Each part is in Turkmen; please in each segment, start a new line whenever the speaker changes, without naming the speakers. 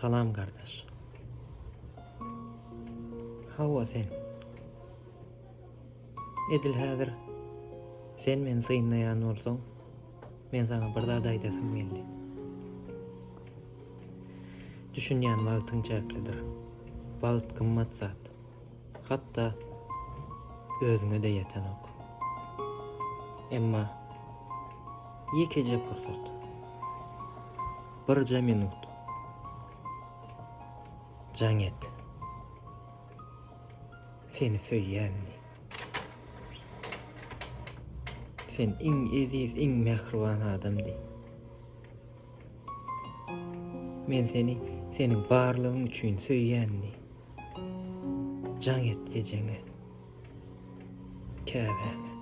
Salam gardaş. Hawa sen. Edil häzir sen meni synlaýan bolsaň, men saňa bir zat aýdasym geldi. Düşünýän wagtyň çäklidir. Wagt gymmat zat. Hatda özüňe-de ýetenok. Emma ýekeje pursat, birje minut jaň et. Seni söýýän diý. Sen iň eziz, iň mähriban adam diý. Men seni seniň barlygyň üçin söýýän diý. Jaň et ejeňe. Käbäňe.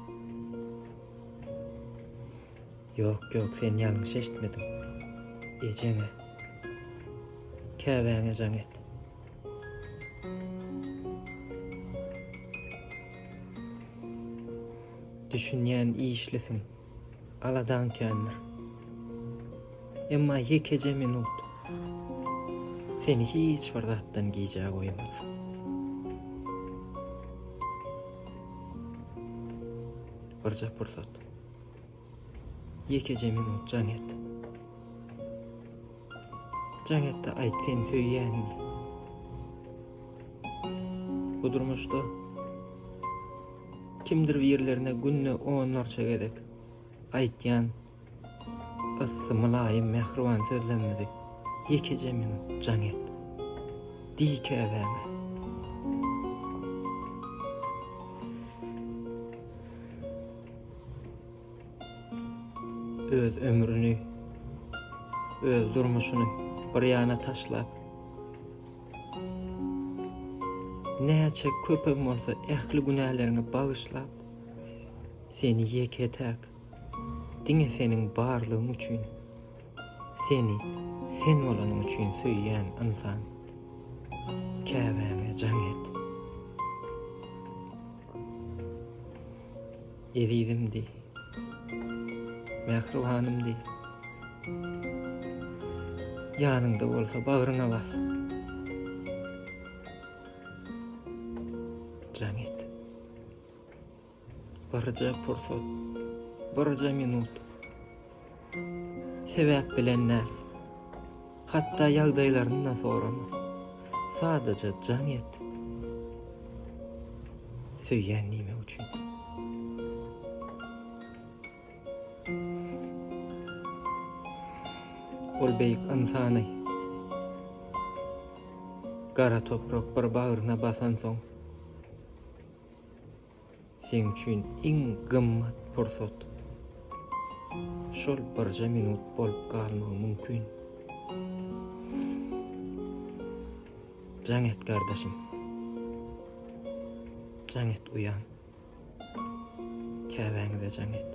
Ýok, ýok, sen ýalňyş eşitmediň. Ejeňe. Käbäňe jaň et. Düşünýän işlisiň, aladaň kändir. Emma ýekeje minut seni hiç bir zatdan gijä goýmaz. Birje pursat. Ýekeje minut jaň et. Jaň et-de aýt seni söýýänini. Bu durmuşda kimdir birlerine günde onlarça gezek aýtýan yssy, mylaýym, mähriban sözlemimizi ýekeje minut jaň et. Diý käbäňe. Öz ömrüni, öz durmuşyny bir ýana taşlap, näçe köpem bolsa ähli günäleriňi bagyşlap, seni ýeke-täk, diňe seniň barlygyň üçin, seni sen bolanyň üçin söýýän ynsan. Käbäňe jaň et. Ezizim diý. Mähribanym diý. Ýanyňda bolsa bagryňa bas. Jaň et. Birje pursat, birje minut. Sebäp bilen däl. Hatda ýagdaýlaryny-da sorama. Sadaja jaň et. Söýýän diýmek üçin. Ol beýik ynsany gara toprak bir bagryna basansoň, Seň üçin iň gymmat pursat şol birje minut bolup galmagy mümkin. Jaň et gardaşym. Jaň et uýam. Käbäňize jaň et.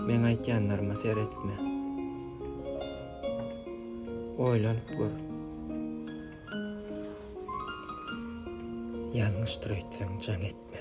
Meň aýtýanlaryma seretme. Oýlanyp gör. Ýalňyşdyr öýtseň jaň etme.